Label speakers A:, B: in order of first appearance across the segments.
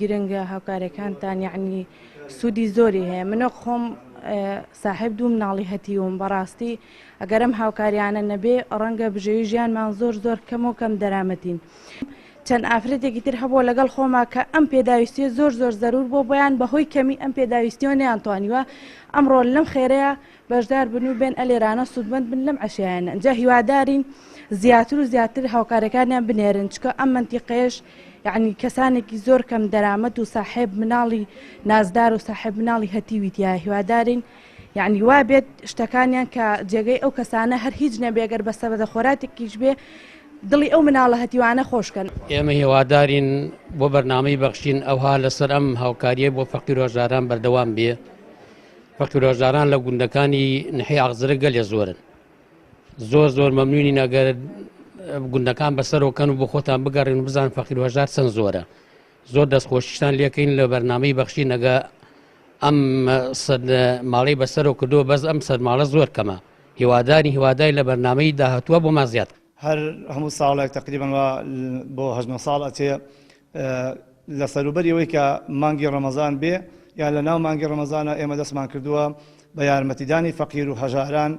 A: گرنگە هاوکاریەکانتان یەعنی سوودی زۆری هەیە من وەک خۆم ساحێب دوو مناڵی هەتیوم بەڕاستی ئەگەر ئەم هاوکاریانە نەبێ ڕەنگە بژێوی ژیانمان زۆر زۆر کەم و کەم دەرامەتین چەند ئافرەتێکی تر هەبووە لەگەڵ خۆما کە ئەم پێداویستیە زۆر زۆر زەرور بۆ بۆیان بەهۆی کەمی ئەم پێداویستیەوە نەیانتوانیوە ئەمڕۆ لەم خێرەیە بەشدار بن و بێن ئەلێرانە سوودمەند بن لەم عەشایانە ئینجا هیوادارین زیاتر و زیاتر هاوکارەکانیان بنێرن چکە ئەم مەنتیقەیەش یعنی کەسانێکی زۆر کەم دەرامەت و ساحێب مناڵی نازدار و ساحێب مناڵی هەتیوی تیا هیوادارین یعنی وا بێت شتەکانیان کە جێگەی ئەو کەسانە هەر هیچ نەبێ گەر بە سەبەدە خۆراکێکیش بێ دڵی ئەو مناڵە هەتیوانە خۆشکەن.
B: ئێمە هیوادارین بۆ بەرنامەی بەخشین ئەوها لەسەر ئەم هاوکاریە بۆ فەقیر و هەژاران بەردەوام بێ. فەقیر و هەژاران لە گوندەکانی نحی ئاغزرە گەلێ زۆرن. زۆر زۆر مەمنونین ئەگەر گوندەکان بەسەرەوە کەن و بۆ خۆتان بگەڕێن و بزان فەقیر و هەژار چەند زۆرە. زۆر دەستخۆشیشتان لێکەین لە بەرنامەی بەخشین ئەگە ئەم سەد ماڵەی بەسەرەوە کردووە بەس ئەم سەد ماڵە زۆر کەمە هیواداری هیوادای لە بەرنامەی داهاتووە بۆمان زیاد
C: هەر هەموو ساڵێک تەقریبەن وا بۆ هەشت نۆ ساڵ ئەچێ لە سەروبەری ئەوەی کە مانگی ڕەمەزان بێ یان لە ناو مانگی ڕەمەزانە ئێمە دەستمان کردووە بە یارمەتیدانی فەقیر و هەژاران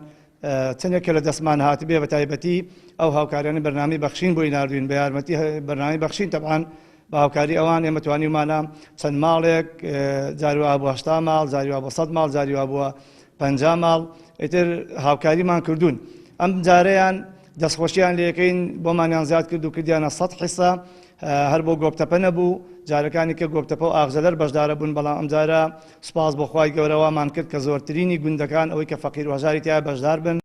C: چەندێک کە لە دەستمان هاتبێ بە تایبەتی ئەو هاوکاریانەی بەرنامەی بەخشین بۆی ناردوین بە یارمەتی بەرنامەی بەخشین تەبعەن بە هاوکاری ئەوان ئێمە توانیومانە چەند ماڵێک جاری وا بووە 80 ماڵ جاری وا بووە 100 ماڵ جاری وا بووە 50 ماڵ ئیتر هاوکاریمان کردوون ئەم جارەیان دەستخۆشیان لەکەین بۆمانیان زیاد کرد و کردیانە 100 حیسە هەر بۆ گۆپتەپە نەبوو جارەکانی کە گۆپتەپە و ئاغجەلەر بەشدارە بوون بەڵام ئەمجارە سوپاس بۆ خوای گەورە وامان کرد کە زۆرترینی گوندەکان ئەوەی کە فەقیر و هەژاری تیا بەشدار بن.